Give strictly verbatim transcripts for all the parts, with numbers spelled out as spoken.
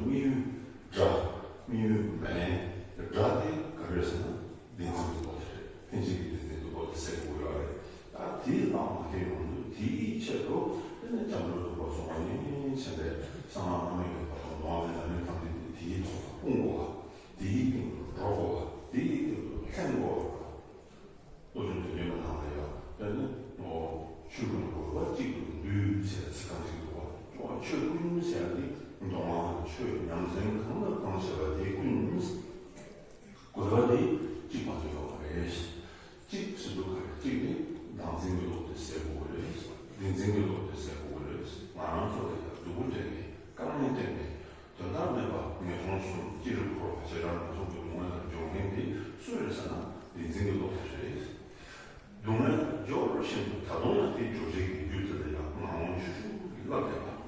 དམིགས་ཡུལ་དགྲ། དམིགས་ཡུལ་མེད། དགྲ་དེ་ག་རེ་ཟེར་ན་བདེན་འཛིན་གྱི་བློ་དེ་རེད། འཕེན་བྱེད་ཀྱི་བདེན་འཛིན་གྱི་བློ་དེ་ཟེར་དགོས་ཡོད་རེད། ད་དེའི་ལམ་མ་ཐེག་ཡོང་དུས་དེའི་ཆེད་དུ་དེ་ནས་སྐྱབས་འགྲོ་སྡོམ་པ་སོགས་པ་ཡིན་ཕྱིན་པས་གསང་སྔགས་རྣམ་སྨིན་གྱི་བར་དུ་ལོང་བའི་ལམ་རིམ་ཐམས་ཅད་དེ་དེའི་ཐོག་ལ་སྤུངས་དགོས་པ། དེའི་སྟེང་དུ་འགྲོ་དགོས་པ། དེའི་སྟེང་དུ་ལྷན་དགོས་པ། བློ་སྦྱོང་དོན་བརྒྱད་པ་ནང་ལ་ཡང་དཔེར་ན་ཆོས་ཀུན་རོལ་པ་གཅིག་ཏུ་འདུས་ཟེར་ཚིག་རྐང་གཅིག་འདུག་པ། ཆོས་ཀུན་ཟེར་ཡ་དེ་མདོ་སྔགས་ཆོས་ཉམས་ལེན་གང་དང་གང་བྱས་པ་དེ་ཀུན་དགོས་པ་དེ་གཅིག་མ་གཏོགས་ཡོད་མ་རེད། གཅིག་ཟེར་དུས་ག་རེ། གཅིག་ནི་བདག་འཛིན་གྱི་བློ་དེ་ཟད་དགོས་རེད། བདེན་འཛིན་གྱི་བློ་དེ་ཟད་དགོས་རེད། ང་རང་ཚོ་ལ་ཡང་སྡུག་པོ་སྤྲད་ནས་དཀའ་ངལ་སྤྲད་ནས་དོན་དག་མེད་པ་ངན་སོང་གསུམ་ཅི་རིགས་འཁོར་བ་བྱེ་བྲག་སྣ་ཚོགས་ཀྱི་སྡུག་བསྔལ་ལ་སྦྱོར་མཁན་དེ་སུ་རེད་ཟེར་ན་བདེན་འཛིན་གྱི་བློ་དེ་རེད། སྡུག་བསྔལ་སྦྱོར་བཞིན་དུ་ད་དུང་ཡང་དེ་སྦྱོར་བྱེད་ཀྱི་རྒྱུ་དེ་ལ་ཡང་ངག་དབང་ཆོས་དྲུག་གིས་བསླབ་བསྡད་པ།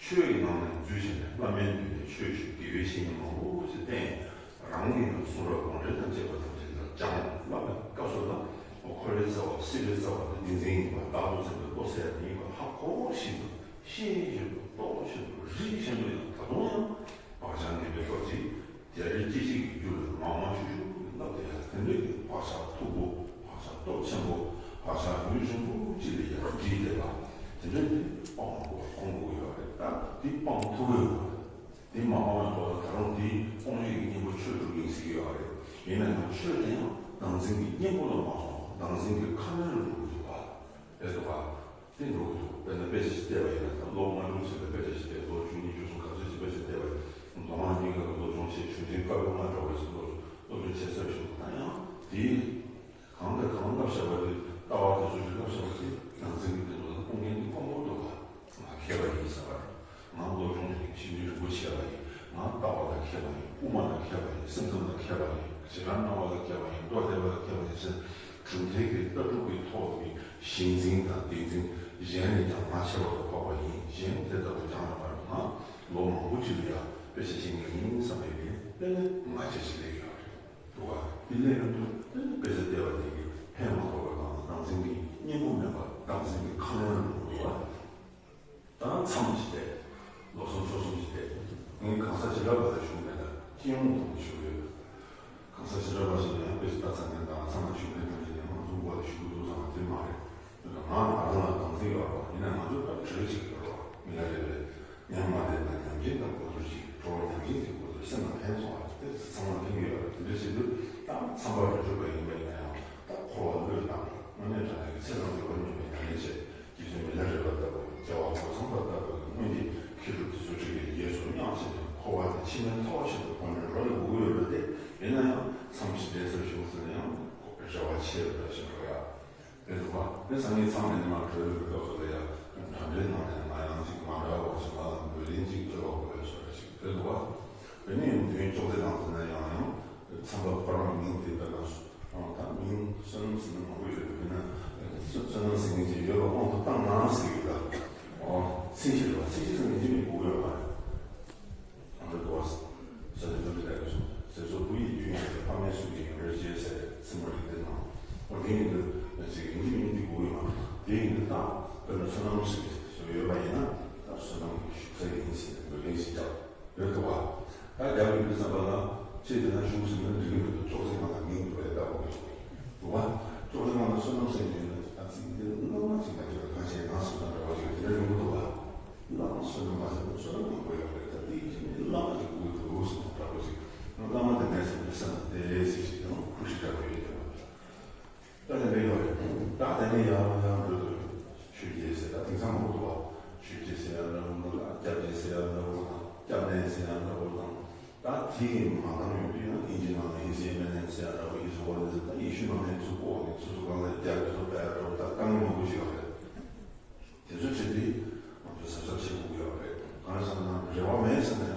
ཆོས་ཀྱི་ནང་ནས་འཛུལ་ཕྱིན་ནས་བླ་མའི་མདུན་ནས་ཆོས་ཞུ་དགེ་བའི་བཤེས་གཉེན་མང་པོ་ཞིག་བསྟེན། རང་གི་ཡང་གསུང་རབ་དགོངས་འགྲེལ་དང་བཅས་པ་ཐམས་ཅད་ལ་སྦྱངས་བསླབ་པའི་སྐབས་སུ་ལ་འཁོར་བའི་རྩ་བ་སྲིད་པའི་རྩ་བ་དེ་བདེན་འཛིན་ཡིན་པ་བདག་ཏུ་འཛིན་པའི་བློ་ཟད་ཡིན་པ་ཧ་གོ་བཞིན་དུ་ཤེས་བཞིན་དུ་རྟོགས་བཞིན་དུ་རིག་བཞིན་དུ་ཡང་ད་དུང་ཡང་བག་ཆགས་ངན་པའི་སྟོབས་ཀྱིས་དེ་རིགས་སྐྱེ་བྱེད་ཀྱི་རྒྱུ་ལ་ངག་དབང་ཆོས་དྲུག་གིས་བསླབ་བསྡད་ཡ་དེ་འདྲ་གི་བག་ཆགས་མཐུག་པོ། བག་ཆགས་སྟོབས་ཆེན་པོ། བག་ཆགས་ཡུན་རིང་པོ་ཅིག་ལ་ཡར་འདྲིས་བསྡད་པ། དེ་འདྲ་དེ་སྤང་དགོས་སྤོང་དགོས་ཡོད་རེད། ད་དེ་སྤང་ཐུབ་ཡོད་མ་རེད། དེ་མ་སྤངས་པའི་ཐོག་ལ་ད་རུང་དེ་སྤོང་བྱེད་ཀྱི་གཉེན་པོ་ཆོས་དྲུག་ཡིན་ཟེར་གྱི་ཡོད་རེད། ཡིན་ན་ཡང་ཆོས་དེ་ཡང་བདག་འཛིན་གྱི་གཉེན་པོ་ལ་མ་སོང་བ་བདག་འཛིན་གྱི་ཁ་ལོན་ལ་འགྲོ་གི་འདུག་ག། རེད་འདུག་ག། དེ་འགྲོ་གི་འདུག། དཔེར་ན་དཔེ་ཆ་ཞིག་བལྟས་པ་ཡིན་ན། ད་ལོ་ལྔ་དྲུག་ཙམ་ལ་དཔེ་ཆ་ཞིག་བལྟས། ལོ་བཅུ་གཉིས་བཅུ་གསུམ་ག་ཚོད་ཅིག་དཔེ་ཆ་བལྟས་པ་ཡིན། མདོ་སྔགས་གཉིས་ཀ་གི་སློབ་སྦྱོང་བྱས། ཆུང་འབྲིང་བཀའ་པོད་ལྔ་འདྲ་བོ་ཞིག་སློབ་སློབ་སྦྱོང་བྱས་ཚར་བཞིན་དུ། ད་ཡང་དེའི་གང་དང་གང་བསླབ་བཞག་པ་དེ། ལྟ་བ་དེ་ཚོ་ཞིག་བསླབ་བཞག་པ་དེ་བདག་འཛིན་གྱི་སྟེང་དུ་སྤོང་མཁན་དེ་དཀོན་པོ་འདུག་ག། ང་མཁས་པ་ཡིན་བསམ་པ་རེད། ང་སློབ་སྦྱོང་ཞིབ་འཇུག་རིང་པོ་བྱས་པ་ཡིན། ང་ལྟ་བ་ལ་མཁས་པ་ཡིན། དབུ་མ་ལ་མཁས་པ་ཡིན། སེམས་ཁམས་ལ་མཁས་པ་ཡིན། བྱེ་བྲག་སྣང་བ་ལ་མཁས་པ་ཡིན། མདོ་སྡེ་པ་ལ་མཁས་པ་ཡིན་ཟེར། གྲུབ་མཐའི་གི་ལྟ་གྲུབ་ཀྱི་ཐོག་གི་གཞི་འཛིན་དང་བདེན་འཛིན་གཞན་ལས་ཀྱང་ང་ཆེ་བ་ལ་ཕོག་པ་ཡིན། གཞན་དེ་ལྟ་བུ་ཀྱང་ཡོད་མ་རེད། ང་ལོ་མང་པོ་ཅིག་ལ་ཡང་དཔེ་ཆ་ཤེས་མཁན་ཡིན་བསམ་པའི་གི་དཔེ་ལ་ང་ཆ་ཞིག་སླེབས་ཡོད་རེད། འདུག་ག། དེ་སླེབས་ཡོང་དུས་དཔེ་ཆ་བལྟས་པ་དེ་གི་ཕན་མ་ཐོགས་པ་དང་། བདག་འཛིན་གྱི་གཉེན་པོ་མེད་པ། བདག་འཛིན་གྱི་ཁ་ལོན་ལ་འགྲོ་འདུག་ག། ད་མཚམས་ཅིག་བསྡད། ལོ་གསུམ་ཕྱོགས་གསུམ་ཅིག་བསྡད། ངས་གང་ཟག་བྱེ་བྲག་པ་ལ་ཞུ་མེད། ད་སྤྱི་ཡོངས་ཐོག་ནས་ཞུ་གི་ཡོད། གང་ཟག་བྱེ་བྲག་པ་ཞིག་ལ་ཡང་དཔེ་ཆ་ལྟ་ཚར་མཁན་དང་ཚང་མ་ཞུ་མཁན་ཐམས་ཅད་ནས་ང་ཚོ་འགོ་ལ་ཞུ་གི་འདུག་བསམ་པ་དེ་མ་རེད། ང་རང་ལ་དམ་ཚིག་ཡོད་རེད་པ། ཡིན་ན་ང་ཚོ་ད་གྲོས་བྱེད་ཀྱི་ཡོད་རེད་པ། མི་ལ་རས་པས་ཉམས་མ་བསྡད་ན་ཉམས་ཆེན་དང་གོ་བསྡུར་གྱིས། གྲོགས་ཉམས་ཆེན་གྱི་གོ་བསྡུར་སེམས་ལ་ཕན་སོང་བ་དེ་ཚང་མ་མཁྱེན་གྱི་ཡོད་རེད། དེ་འདྲ་བྱེད་དུས་ད་མཚམས་པ་རེ་གྲུབ་པ་ཡིན་པ་ཡིན་ན་ཡང་། ད་འཁོར་བ་བློས་བཏང་། དངོས་གནས་དྲང་གནས་ཀྱི་ཚེ་རབས་འགྲོ་བ་མྱོང་བའི་ཉམས་ལེན་བྱེད། རྗེ་བཙུན་མི་ལ་རས་པ་ལྟ་བུ། རྒྱལ་བ་རྒོད་ཚང་པ་ལྟ་བུ་གི་སྔོན་གྱི་མཁས་གྲུབ་དེ་ཚོ་ཁྲིད་པའི་རྗེས་སུ་མཉམ་བྱས་ནས་འཁོར་བ་དེ་ཕྱི་མའི་མཐོ་བ་ཞིག་ཏུ་གོམས་ནས་འགྲོ་ལ་འགུག་གི་ཡོད་པ་དེ། ཡིན་ན་ཡང་མཚམས་ཤིག་བསྡད་ཚར་བྱུང་ཟེར་ན་ཡང་རེ་བ་ཆེ་བའི་བར་ཞིག་འགྲོ་ཡ། རེད་འདུག་ག། དེ་སང་ཉིན་ཚང་མས་ནི་མ་གྲོས་པའི་སྐབས་སུ་ལ་ཡང་འདྲ་འདྲའི་ནང་ནས་ང་ཡང་ཅིག་མ་འདྲ་བ་ཞིག་ང་ལ་འབོད་ལན་ཅིག་སྤྲད་པ་དགོས་པའི་བཟོ་འདྲ་ཞིག་རེད་འདུག་ག། དེ་ནས་མདུན་ཅོག་ཙེ་ནང་ཟེར་ན་ཡང་ཡང་ཚན་པ་ཁོ་རང་མིང་དེ་དཔེར་ན་སུ། ཨ། ད་མིང་བསོད་ནམས་ཟེར་ན་མང་པོ་ཡོད་རེད། དཔེར་ན་བསོད་བསོད་ནམས་ཟེར་མཁན་ཅིག་ཡོད་པ་དབང་དུ་བཏང་ན་ཟེར་གི་ཡོད་ད། ཨོ། ཚེ་ཤི་རེད་པ། ཚེ་ཤི་ཟེར་ན་ཡིན་གཅིག་མིན་གཅིག་དགོས་ཡོད་མ་རེད། ཨ་འདྲ་འདུག་བ། ས་དེ་འདྲ་འདྲ་ཡོད་སོང་ཟེར་ཚོ། བུ་ཡིས་རྒྱུ་ཡིན་ཟེར། ཕ་མའི་གཟུགས་ཀྱི་ཡང་རེ་བྱེད་ཟེར། ཚིག་མ་རིག་དེ་ནང་། ཨོ། དེ་ཡིན་དུས་ཅིག་ཡིན་གཅིག་མིན་གཅིག་དགོས་ཡོད་མ་རེད། དེ་ཡིན་དུས་ད་དཔེར་ན་བསོད་ནམས་ཟེར་གི་ཡོད་པ་ཡིན་ན། ད་བསོད་ནམས་ཀྱི་ཞུགས་ས་ཡིན་ཟེར་ནས་འབོད་ལན་ཞིག་བརྒྱབ། རེད་འདུག་བ། ད་རྒྱབ་ཡོད་དུས་ཙམ་པ་ལ་ཁྱེད་དེ་ན་བཞུགས་ཟིན་ན་འགྲིག་གི་མི་འདུག། ཅོག་ཙེ་སྒང་ལ་མིང་འདུག་པས་ལྟ་བུ་འདུག་བ། ཅོག་ཙེ་སྒང་ལ་བསོད་ནམས་ཟེར་གྱི་ཡོད་ན། ད་ཚིག་འདི་བླ་མ་ཅིག་ལ་ཁྱེད་ལ་གང་བྱས་ན་སོ་དང་འདྲ་བ་ཅིག་དེ་འདྲ་ཡོང་གི་འདུག་བ། བླ་མ་བསོད་ནམས་མ་ཟེར་ན་བསོད་ནམས་མང་པོ་ཡོད་རེད། ད་དེ་ཡིན་ནའི་བླ་མ་ཅིག་དགོས་འདུག་ཟེར་ན་འདྲ་བ་ཅིག། བླ་མ་དེ་མེད་ཟེར་ན་སེམས་ལ་བདེ་ཟེར་ཞིག་ཡང་ཁུ་ཤི་འདྲ་བོ་ཡོད་ཀྱང་། ད་དེ་འདྲ་ཡོད་རེད། ད་དེ་ནས་ཡར་ཡར་འགྲོ་དུས་ཆོས་རྒྱལ་ཟེར། ད་དེང་སང་མང་པོ་འདུག་བ། ཆོས་རྒྱལ་ཟེར་ཡ་འདྲ་བོ་དང་། སྐྱབས་རྗེ་ཟེར་ཡ་འདྲ་བོ་དང་། སྐྱབས་གནས་ཟེར་ཡ་འདྲ་བོ་དང་། ད་དེ་གི་མ་འདང་ཡོང་དུས་ཡང་ཨིན་ཇི་ནང་ལ་His Eminence ཟེར་ཡ་འདྲ་བོ། His Holiness ཟེར། ད་ཡེ་ཤུ་ནང་ནས་ཚུར་བཀོག་ནས་སོ་སོ་སྒང་ལ་རྒྱ་གི་ཚོ་པའི་འདྲ་བོ། ད་དཀའ་ངལ་མང་པོ་ཞིག་ཡོད་རེད། དེ་ཚོ་བྱེད་དུས་ང་ཚོས་གཟབ་གཟབ་བྱེད་དགོས་ཀྱི་ཡོད་རེད། གང་ཡིན་ཟེར་ན་རེ་བ་མེད་ཟེར་ན་